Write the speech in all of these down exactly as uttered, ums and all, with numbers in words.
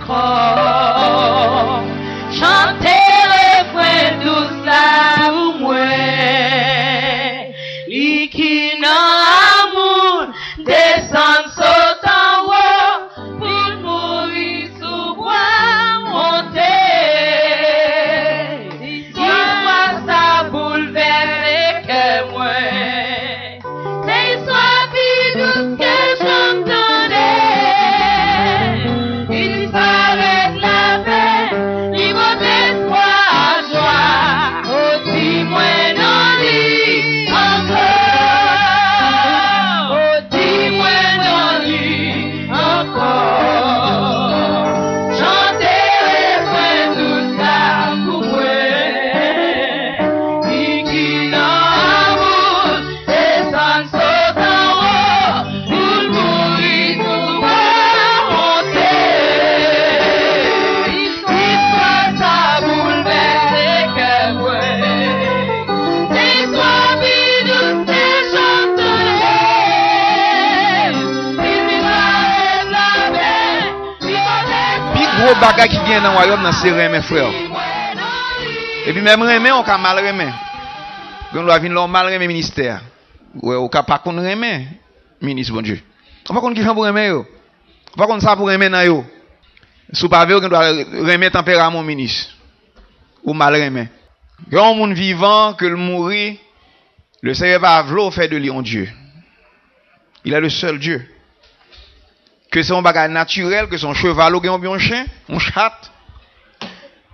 Kò, chante refren dous la pou mwen. Li ki nan amour, desann sot anwo, pou l mouri sou bwa, monte. Istwa sa boulvèse kè mwen. Se istwa pi dous ke janm tande. Li disparèt lapè, li pote espwa, jwa. O, di mwen non li ankò. O, di mwen non li ankò. Chante refren dous la pou mwen. Li ki nan amour, desann sot anwo, pou l mouri sou bwa, monte. Istwa sa boulvèse kè mwen. Se istwa pi dous ke janm tande. Li disparèt lapè, li pote espwa. Pi gwo bagay ki gen nan wayòm nan se renmen frè w. Epi menm renmen, w ka mal renmen. Gen dwa vin lè w mal renmen ministè a. Ou wè, ou ka pa konn renmen minis Bondye. Ou pa konn kijan pou renmen yo. Ou pa konn sa pou renmen nan yo. Si w pa vle, ou gen dwa renmen tanperaman yon minis. Ou mal renmen. Gen yon moun vivan, ke l mouri, Lesenyè pa vle w fè de li yon Dye. Il est le seul Dieu. Ke se yon bagay natirèl, ke se yon cheval ou gen, oubyen yon chen, yon chat,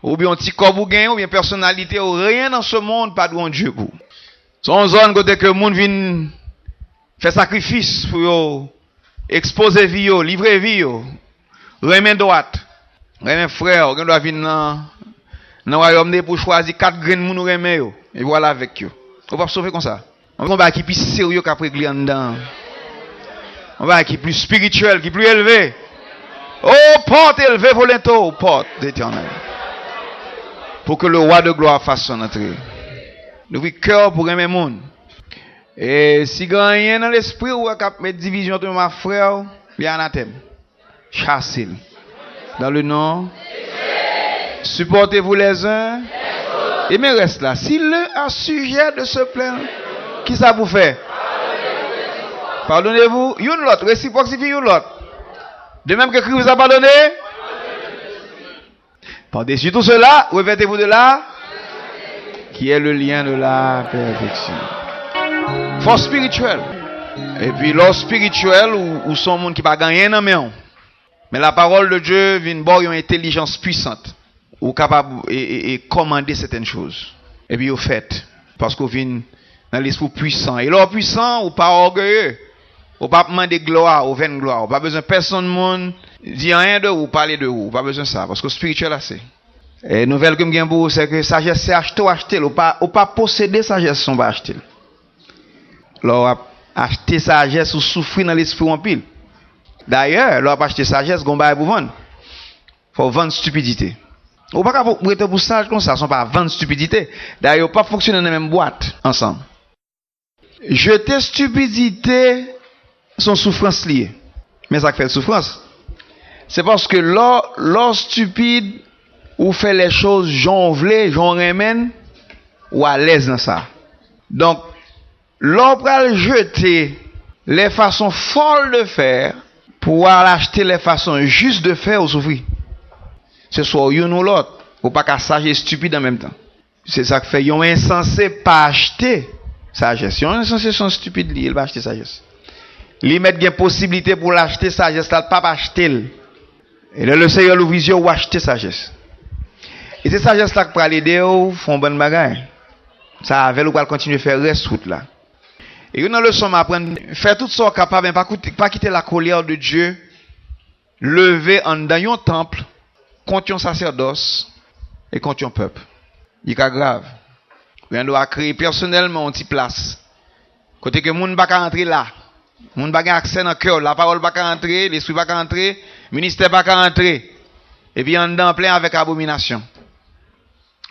oubyen yon ti kòb ou gen, oubyen pèsonalite ou, rien dans ce monde pa dwe yon Dye pou ou. Se yon zòn kote ke moun vin fè sakrifis pou yo ekspoze vi yo, livre vi yo, renmen dwat, renmen frè w, gen dwa vin nan, nan wayòm de pou chwazi kat grenn moun ou renmen yo, epi w al avèk yo. Ou p ap sove konsa. Yon bagay ki pi serye k ap regle anndan. Yon bagay ki pli espirityèl, ki pli elve. O pòt, elve volento, o pòt etènèl. Pou ke le wa de glwa fasse son antre. Louvri kè w pou renmen moun. E si gen anyen nan lespri w wè k ap met divizyon ant ou menm ak frè w, li anatèm. Chase l. Dans le nom. Supportez-vous les uns. E men rès la. Si l'un a sujet de se plaindre, kisa pou fè? Pardonnez-vous youn lòt. Resipwòk sifi youn lòt. De même que Christ vous a pardonné. Par-dessus tout cela, revêtez-vous de la, qui est le lien de la perfection. Fò espirityèl. Epi lè w espirityèl, ou, ou se yon moun ki pa gen anyen nan men w. Men la parole de Dieu vin ba w yon entèlijans pwisant. Ou kapab e, e, e kòmande sètèn choz. Epi yo fèt. Paske w vin nan lespri w pwisan. E lè w pwisan, ou pa ògeye. Ou p ap mande glwa, ou vèn glwa. Ou pa bezwen pèsonn moun di anyen de ou, pale de ou. Ou pa bezwen sa, paske w espirityèl ase. E nouvèl ke m gen pou ou, se ke sajès se achte w achte l. Ou pa, ou pa posede sajès san w pa achte l. Lè w ap achte sajès, ou soufri nan lespri w anpil. Dayè, lè w ap achte sajès, gen yon bagay pou vann. Fò w vann stipidite. Ou pa ka pou, rete pou saj konsa san w pa vann stipidite. Dayè, yo p ap fonksyone nan menm bwat ansanm. Jete stipidite, se yon soufrans li ye. Men sa k fè l soufrans, se paske lè w, lè w stipid, ou fè lè choz jan w vle, jan w renmen l, ou alèz nan sa. Donk, lè w pral jete les façons folles de faire pou w al achte les façons justes de faire, ou soufri. Se swa w youn ou lòt. Ou pa ka saj e stipid an menm tan. Se sa k fè yon ensanse pa achte sajès. Yon ensanse se yon stipid li ye, li pa achte sajès. Li mèt gen posiblite pou l achte sajès la, l p ap achte l. E lè Lesenyè louvri zye w, w achte sajès. E se sajès la k pral ede w fè yon bann bagay. Se avè l ou pral kontinye fè rès wout la. E youn nan leson m aprann, fè tout sa w kapab, men pa koute, pa kite la colère de Dieu leve anndan yon tanp kont yon sasèdòs e kont yon pèp. Li ka grav. Ou gen dwa kreye pèsonèlman yon ti plas kote ke moun pa ka antre la. Moun pa gen aksè nan kè w. Lapawòl pa ka antre, lespri pa ka antre, ministè pa ka antre. Epi anndan an plen avèk abominasyon.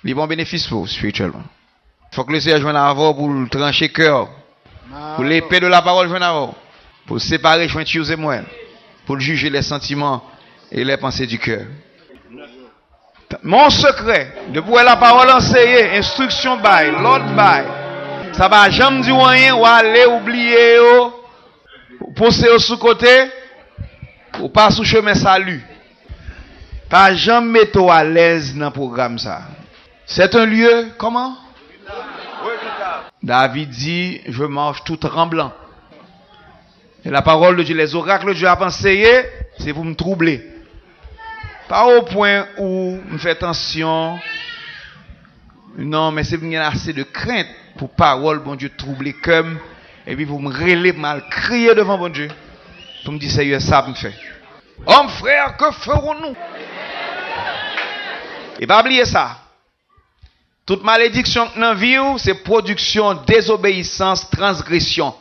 Li pa yon benefis pou w espirityèlman. Fòk Lesenyè jwenn avè w pou l tranche kè w. Pou lepe de lapawòl jwenn avè w. Pou l separe jwenti w zemwèl. Pou l jije les sentiments et les pensées du cœur. Men yon sekrè, depi w wè lapawòl anseye, enstriksyon bay, lòd bay, sa pa janm di w anyen, w ale, w bliye yo, w pouse yo sou kote, ou pa sou chemen sali. Pa janm mete w alèz nan pwogram sa. C'est un lieu, comment? David di, je marche tout tremblant. E la parole de Dieu, les oracles de Dieu ap anseye, se pou m twouble. Pa o pwen ou m fè tansyon. Non, men se pou m gen ase de krent pou pawòl Bondye twouble kè m, epi pou m rele, pou m al kriye devan Bondye, pou m di, Seyè, sa pou m fè. Homme, frère, que ferons-nous? E pa bliye sa. Tout malediksyon k nan vi w, se pwodiksyon dezobeyisans, transgresyon.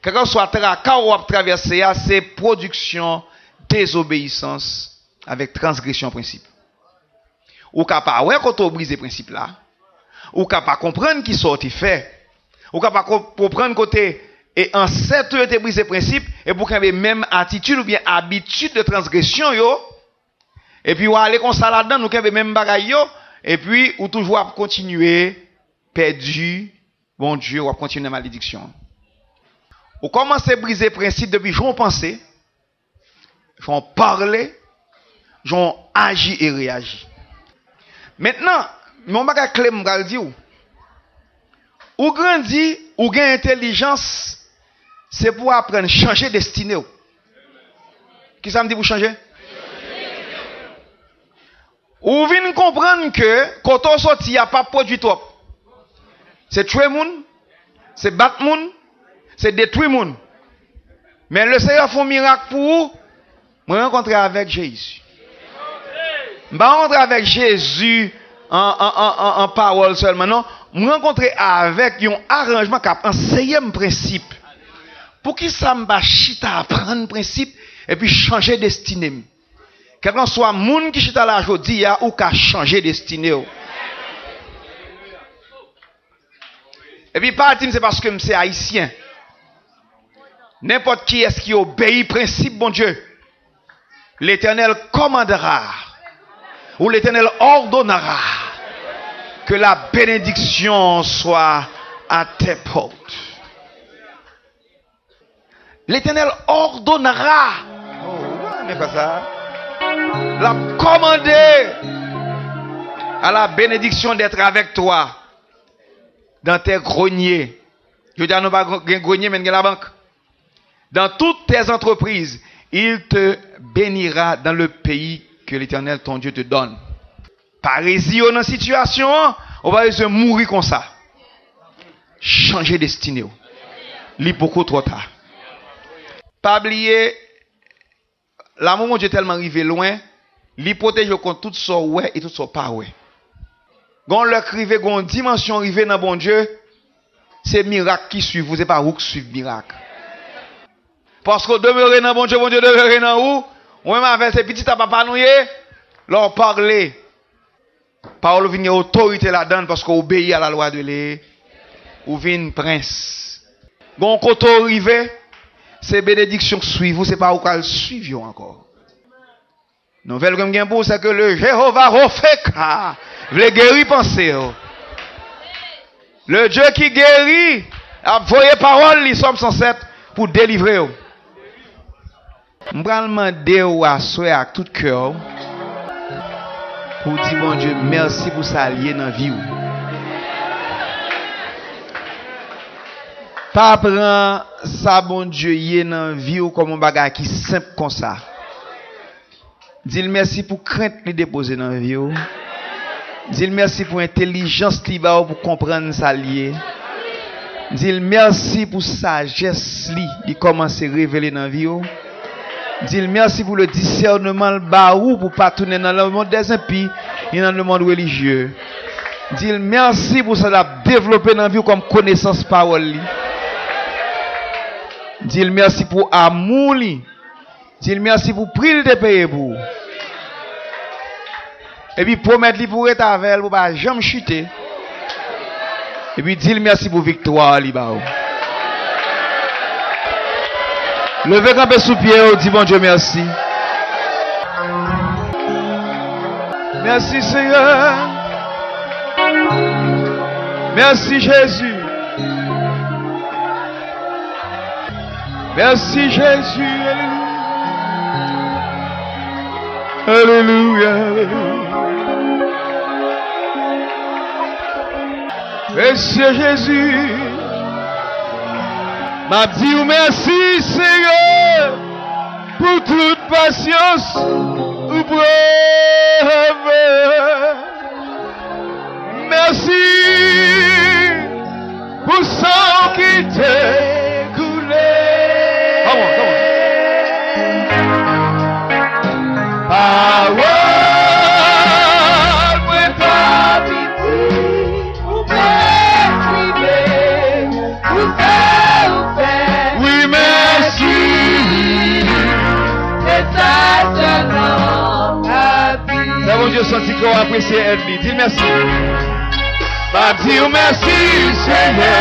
Kèlkeswa traka w ap travèse a, se pwodiksyon dezobeyisans avèk transgresyon prensip. Ou ka pa wè kote w brize prensip la. Ou ka pa konprann kisa w te fè. Ou ka pa ko-, konprann kote e ansèt ou yo te brize prensip, epi w kenbe menm atitid oubyen abitid de transgresyon yo, epi w ale konsa ladan, ou kenbe menm bagay yo, epi ou toujou ap kontinye pèdi Bondye, w ap kontinye nan malediksyon. Ou kòmanse brize prensip depi jan w panse, jan w pale, jan w aji e reyaji. Mentnan, men yon bagay kle m pral di w. Ou grandi, ou gen entèlijans, se pou w aprann chanje destine w. Kisa m di pou chanje? Ou vin konprann ke kote w soti a p ap pwodui twòp. Se tchwe moun, se bat moun, se detwi moun. Men Leseyè fè yon mirak pou ou, mwen rankontre avèk Jezi. M pa rankontre avèk Jezi an, an, an, an, an pawòl sèlman, non. Mwen rankontre avèk yon aranjman k ap anseye m prensip. Poukisa m pa chita aprann prensip epi chanje destine m? Kèlkanswa moun ki chita la jodi a, ou ka chanje destine w. Epi pa di m se paske m se ayisyen. Nenpòt kiyès ki obeyi prensip Bondye, l'Éternel commandera, ou l'Éternel ordonnera que la bénédiction soit à tes portes. L'Éternel ordonnera. Oh, ou pa renmen fraz sa? L ap kòmande à la bénédiction d'être avec toi dans tes greniers. Jodi a nou pa gen grenye, men n gen labank. Dans toutes tes entreprises, il te bénira dans le pays que l'Éternel ton Dieu te donne. Parezi yo nan sitiyasyon an, ou pa bezwen mouri konsa. Chanje destine w. Li poko twò ta. Pa bliye, lanmou Bondye tèlman rive lwen, li pwoteje w kont tout sa w wè e tout sa w pa wè. Gon lè k rive, gon dimansyon rive nan Bondye, se mirak ki swiv ou, se pa ou k swiv mirak. Paske w demere nan Bondye, Bondye demere nan ou. Ou menm avè l, se pitit a papa nou ye. Lè w pale, pawòl ou vin gen otorite ladan l paske w obeyi a la lwa de le. Ou vin prens. Gon kote w rive, se benediksyon k swiv ou, se pa ou k al swiv yo ankò. Nouvèl ke m gen pou ou, se ke le Jewova Rofe ka vle geri panse w. Le Dye ki geri ap voye pawòl li, Sòm san sèt, pou delivre w. M pral mande w aswè ak tout kè w pou w di Bondye mèsi pou sa l ye nan vi w. Pa pran sa Bondye ye nan vi w kòm yon bagay ki senp konsa. Di l mèsi pou krent li depoze nan vi w. Di l mèsi pou entèlijans li ba w pou konprann sa l ye. Di l mèsi pou sajès li, li kòmanse revele nan vi w. Di l mèsi pou le disèneman l ba ou pou pa tounen nan le monde des impies, ni nan le monde religieux. Di l mèsi pou sa l ap devlope nan vi w kòm konesans pawòl li. Di l mèsi pou amou li. Di l mèsi pou pri l te peye pou ou. Epi pwomèt li pou w ret avè l, pou w pa janm chite. Epi di l mèsi pou viktwa li ba ou. Leve kanpe sou pye w, di Bondye mèsi. Mèsi, Senyè. Mèsi, Jezi. Mèsi, Jezi. Alelouya. Alelouya, alelouya. Mèsi, Jezi. M ap di w mèsi, Senyè, pou tout pasyans ou pran avè. Mèsi pou san w ki te koule. Come on, come on. Pawòl mwen pa piti, ou eksprime pou sa ou fè. Wi, mèsi. Se sa sèlman w ka di. Fè Bondye santi ke w apresye èd li. Di l mèsi. M ap di w mèsi, Senyè,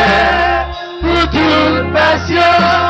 pou tout pasyans